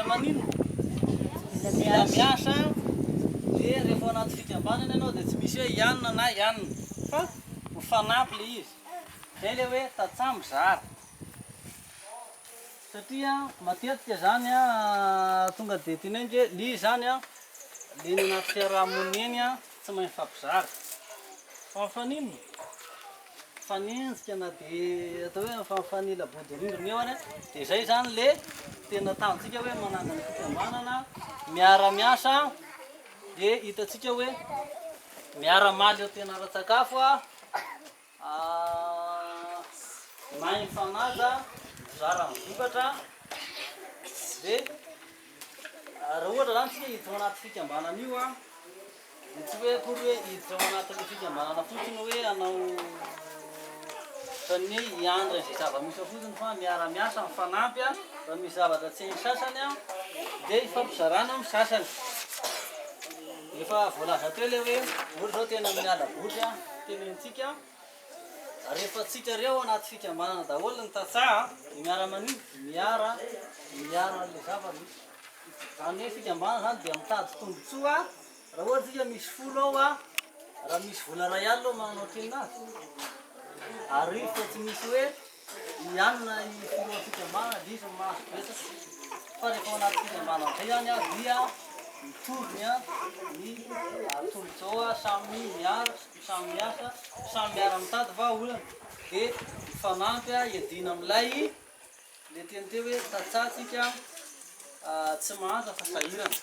maninona? Mila miasa, dia rehefa ao anaty fikambanana ianao dia tsy misy hoe ianona na ianona fa mifanampy ilay izy. Izay ilay hoe tantsaha mizara. Satria matetika izany an, tonga dia teneniko hoe ilay izy izany an, ilay eny anaty fiaraha-monina eny an, tsy mahay mifampizara. Fa mifaninona? Mifanenjika na dia atao hoe mifanila bodirindrina eo ary dia izay izany ilay tena tanjontsika hoe manangana fikambanana, miara-miasa dia hitantsika hoe miara-maly eo tena ara-tsakafo an. Mahay mifanaja, mizara ny vokatra, dia raha ohatra zany tsika hiditra ao anaty fikambanana io an, dia tsy hoe akory hoe hiditra ao anatin'ilay fikambanana fotsiny hoe hanao ohatran'ny hoe hiandry an'izay zava-misy ao fotsiny fa miara-miasa, mifanampy an, raha misy zavatra tsy hain'ny sasany an, dia ifampizarana amin'ny sasany. Efa voalaza teo ilay hoe ohatra izao tena miala botry an, tenenintsika rehefa tsika reo anaty fikambanana daholo ny tantsaha dia miara manino? Miara miaro an'ilay zava-misy. Izany hoe fikambanana izany dia mitady tombotsoa, raha ohatra tsika misy folo ao an, raha misy vola iray alina ao manana ohatrinona azy? Arivo fa tsy misy hoe I Anna i filohan'ny fikambanana dia izy no mahazo betsaka fa rehefa ao anaty fikambanana amin'izay izany an dia mitovy ny ny tombontsoa samy miara samy miasa samy miara mitady vahaolana dia mifanampy hiadiana amin'ilay le teny teo hoe tantsaha tsika tsy mahantra fa sahirana.